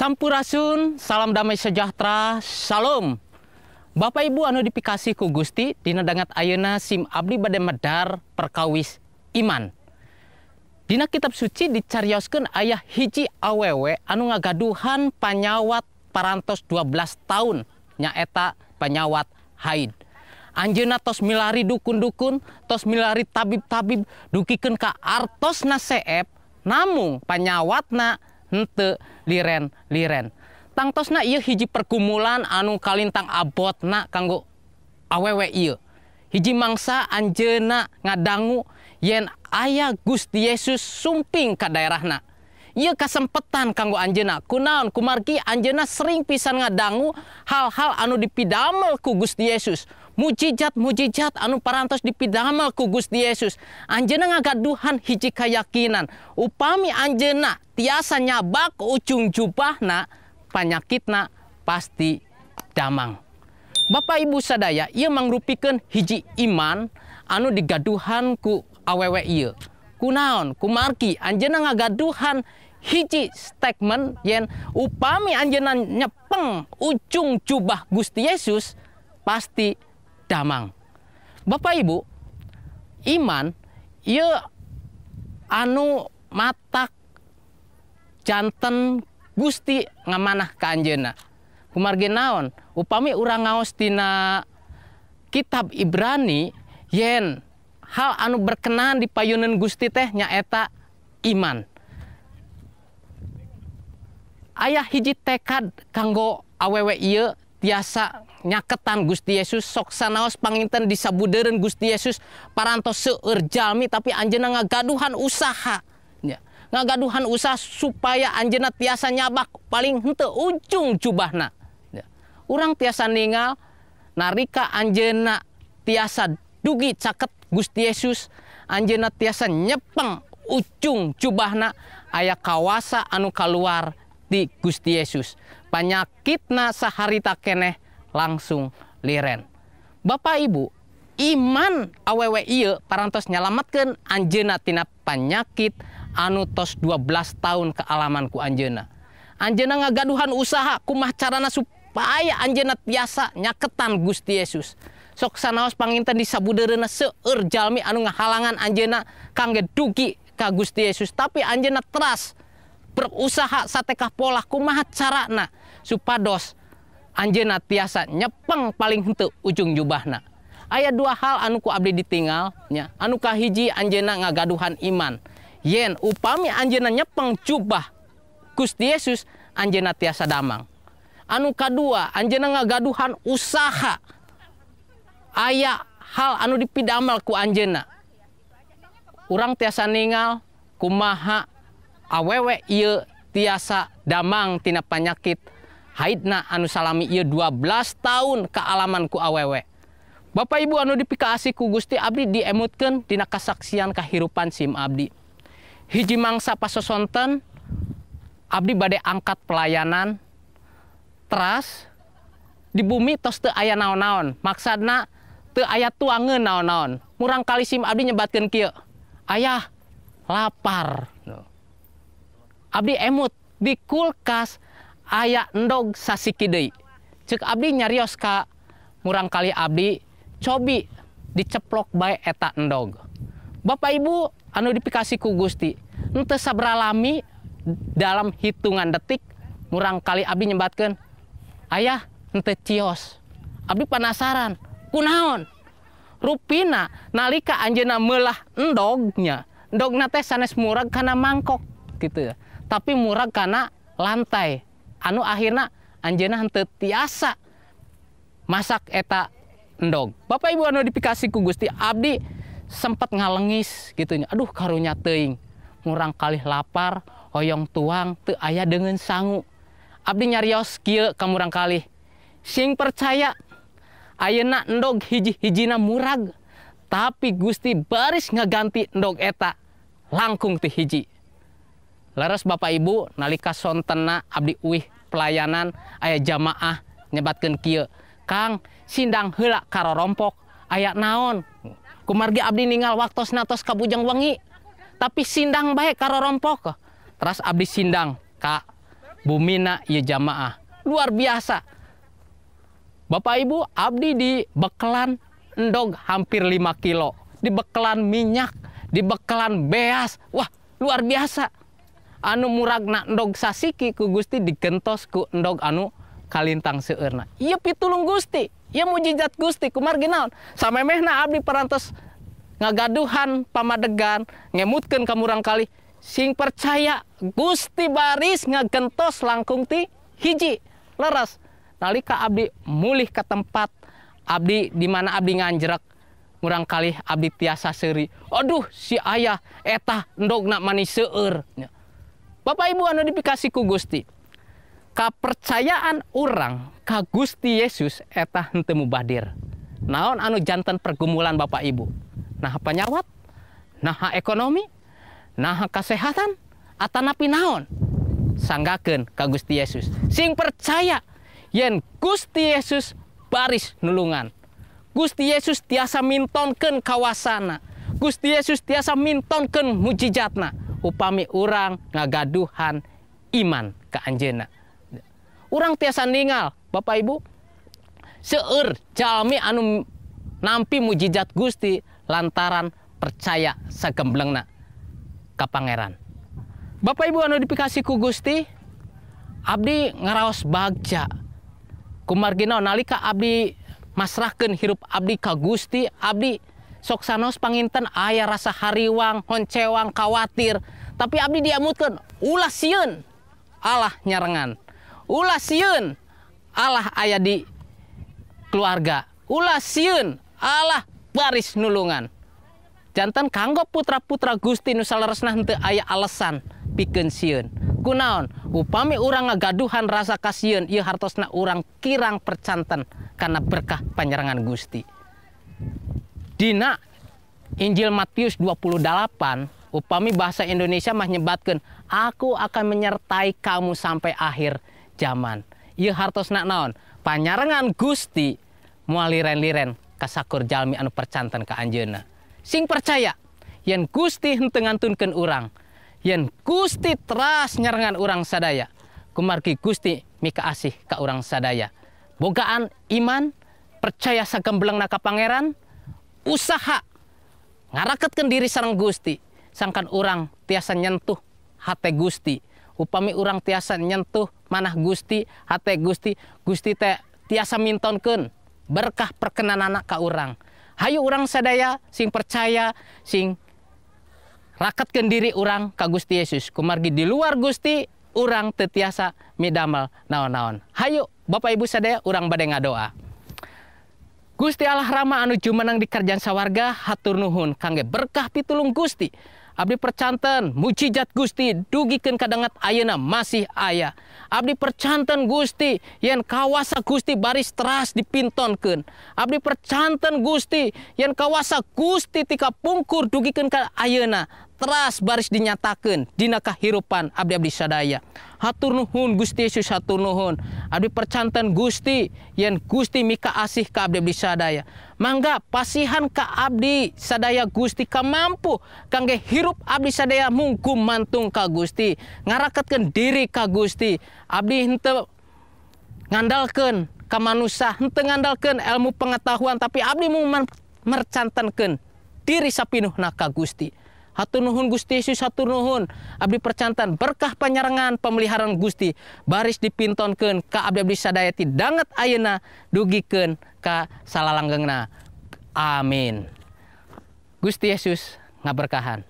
Sampurasun, salam damai sejahtera, salam. Bapak Ibu anu dipikasih ku Gusti, dina dangat ayeuna sim abdi bade medar perkawis iman. Dina kitab suci dicarioskeun aya hiji awewe anu ngagaduhan panyawat parantos 12 tahun, nyaeta panyawat haid. Anjeunna tos milari dukun-dukun, tos milari tabib-tabib, dugikeun ka artosna seep, namung panyawatna henteu liren-liren. Tangtosna ieu hiji pergumulan anu kalintang abotna kanggo awewe ieu. Hiji mangsa anjeunna ngadangu yen aya Gusti Yesus sumping ka daerahna. Ieu kasempetan kanggo anjeunna. Kunaon? Kumargi anjeunna sering pisan ngadangu hal-hal anu dipidamel ku Gusti Yesus. Mujizat-mujizat anu parantos dipidamel ku Gusti Yesus. Anjeunna ngagaduhan hiji keyakinan, upami anjeunna tiasa nyabak ujung jubahna, panyakitna pasti damang. Bapak Ibu sadaya, ieu mangrupikeun hiji iman anu digaduhan ku awewe ieu. Kunaon? Kumargi anjeunna ngagaduhan hiji statement yen upami anjeunna nyepeng ujung jubah Gusti Yesus pasti damang. Bapak Ibu, iman ieu anu matak janten Gusti ngamanah ka anjeunna. Kumargi naon? Upami urang ngaos tina kitab Ibrani yen hal anu berkenan di payuneun Gusti teh nyaeta iman. Aya hiji tekad kanggo awewe ieu tiasa nyaketan Gusti Yesus, sok sanaos panginten disabudeureun Gusti Yesus parantos seueur jalmi, tapi anjeunna ngagaduhan usaha. Ya, ngagaduhan usaha supaya anjeunna tiasa nyabak paling henteu ujung jubahna. Ya. Urang tiasa ningal narika anjeunna tiasa dugi caket Gusti Yesus, anjeunna tiasa nyepeng ujung jubahna, aya kawasa anu kaluar di Gusti Yesus. Panyakitna saharita keneh langsung liren. Bapak Ibu, iman awewe ieu parantos nyalametkeun anjeunna tina panyakit anu tos 12 tahun kealaman ku anjeunna. Anjeunna ngagaduhan usaha kumaha carana supaya anjeunna tiasa nyaketan Gusti Yesus. Sok sanaos panginten disabudeureunna seueur jalmi anu ngahalangan anjeunna kangge dugi ka Gusti Yesus, tapi anjeunna teras berusaha satekah polah kumaha carana supados anjeunna tiasa nyepeng paling henteu ujung jubahna. Aya dua hal anu ku abdi ditinggal nya. Anu kahiji anjeunna ngagaduhan iman. Yen upami anjeunna nyepeng jubah Gusti Yesus, anjeunna tiasa damang. Anu kadua anjeunna ngagaduhan usaha. Aya hal anu dipidamel ku anjeunna. Urang tiasa ningal kumaha awewe ieu tiasa damang tina panyakit haidna anu salami ieu 12 tahun kealaman ku awewe. Bapak Ibu anu dipikaasih ku Gusti, abdi diemutkeun dina kasaksian kahirupan sim abdi. Hiji mangsa pasosonten abdi bade angkat pelayanan, teras di bumi tos teu aya naon-naon, maksadna teu aya tuangeun naon-naon. Murang kali sim abdi nyebatkeun kieu, ayah lapar. Abdi emut di kulkas aya endog sasiki deui. Ceuk abdi nyarios ka murang kali abdi, cobi diceplok bae eta endog. Bapak Ibu anu dipikasih ku Gusti, henteu sabralami dalam hitungan detik murang kali abdi nyebatkeun, ayah henteu cios. Abdi penasaran, kunaon? Rupina nalika anjeunna meulah endognya, endogna teh sanes murag kana mangkok gitu ya. Tapi murag kana lantai. Anu akhirna anjeunna henteu tiasa masak eta endog. Bapak Ibu anu dipikasih ku Gusti, abdi sempat ngalengis gitu nya. Aduh karunya teuing. Murang kalih lapar, hoyong tuang teu aya deungeun sangu. Abdi nyarios kieu ka murang kalih. Sing percaya ayeuna endog hiji-hijina murag, tapi Gusti baris ngaganti endog eta langkung ti hiji. Leres Bapak Ibu nalika sontena abdi uih pelayanan aya jamaah nyebatkeun kieu, Kang sindang heula karorompok aya naon? Kumargi abdi ningal waktosna tos kabujeng wengi, tapi sindang bae karorompok. Teras abdi sindang ka Bumina ieu jamaah. Luar biasa. Bapak Ibu, abdi di bekelan endog hampir 5 kilo, di bekelan minyak, di bekelan beas. Wah, luar biasa. Anu muragna endog sasiki ku Gusti digentos ku endog anu kalintang seueurna. Ieu pitulung Gusti, ieu mujizat Gusti kumargi naon? Samemehna abdi parantos ngagaduhan pamadegan, ngemutkeun ka murang kali, sing percaya Gusti baris ngagentos langkung ti hiji. Leres. Nalika abdi mulih ke tempat abdi di mana abdi nganjrek, murang kali abdi tiasa seuri. Aduh, si ayah eta endogna manis seueur. Bapak Ibu anu dipikasih ku Gusti, kapercayaan urang ka Gusti Yesus eta henteu mubadir. Naon anu janten pergumulan Bapak Ibu? Naha panyawat, naha ekonomi, naha kesehatan, atanapi naon? Sanggakeun ka Gusti Yesus. Sing percaya yen Gusti Yesus baris nulungan. Gusti Yesus tiasa mintonkeun kawasana. Gusti Yesus tiasa mintonkeun mujizatna upami urang ngagaduhan iman ka anjeunna. Urang tiasa ningal, Bapak Ibu, seueur jalmi anu nampi mujizat Gusti lantaran percaya sagemblengna ka Pangeran. Bapak Ibu anu dipikasih ku Gusti, abdi ngaraos bagja. Kumargi naon? Nalika abdi masrahkeun hirup abdi ka Gusti, abdi sok sanaos panginten aya rasa hariwang, honcewang, khawatir. Tapi abdi diamutkeun, ulah sieun Allah nyarengan. Ulah sieun Allah aya di keluarga. Ulah sieun Allah baris nulungan. Janten kanggo putra-putra Gusti nu saleresna henteu aya alasan pikeun sieun. Kunaon? Upami urang ngagaduhan rasa kasieun, ieu hartosna urang kirang percanten karena berkah panyerangan Gusti. Dina Injil Matius 28, upami bahasa Indonesia mah nyebatkeun, aku akan menyertai kamu sampai akhir zaman. Ieu hartosna naon? Panyarengan Gusti moal liren-liren kasakur jalmi anu percanten ka anjeunna. Sing percaya yen Gusti henteu ngantunkeun urang, yen Gusti teras nyarengan urang sadaya, kumargi Gusti mikaasih ka urang sadaya. Bogaan iman, percaya sagemblengna ka Pangeran, usaha ngaraketkeun diri sareng Gusti, sangkan urang tiasa nyentuh hate Gusti. Upami urang tiasa nyentuh manah Gusti, hate Gusti, Gusti teh tiasa mintonkeun berkah perkenanana ka urang. Hayu urang sadaya sing percaya, sing raketkeun diri urang ka Gusti Yesus. Kumargi di luar Gusti urang teu tiasa midamel naon-naon. Hayu Bapak Ibu sadaya urang bade ngadoa. Gusti Allah Rama anu jumeneng di kerajaan sawarga, hatur nuhun kangge berkah pitulung Gusti. Abdi percanten mujizat Gusti dugikeun kadangat ayeuna masih aya. Abdi percanten Gusti yen kawasa Gusti baris teras dipintonkeun. Abdi percanten Gusti yen kawasa Gusti tika pungkur dugikeun ka ayeuna teras baris dinyatakeun dina kahirupan abdi-abdi sadaya. Hatur nuhun Gusti Yesus, hatur nuhun. Abdi percanten Gusti yen Gusti mika asih ka abdi-abdi sadaya. Mangga pasihan ka abdi sadaya Gusti kamampu kangge hirup abdi sadaya mung gumantung ka Gusti, ngaraketkeun diri ka Gusti. Abdi henteu ngandalkeun ka manusa, henteu ngandalkeun ilmu pengetahuan, tapi abdi mung mercantenkeun diri sapinuhna ka Gusti. Hatur nuhun Gusti Yesus, hatur nuhun. Abdi percantan berkah panyarengan pemeliharaan Gusti baris dipintonkeun ka abdi-abdi sadaya ti danget ayeuna dugikeun ka salalanggengna. Amin. Gusti Yesus ngaberkahan.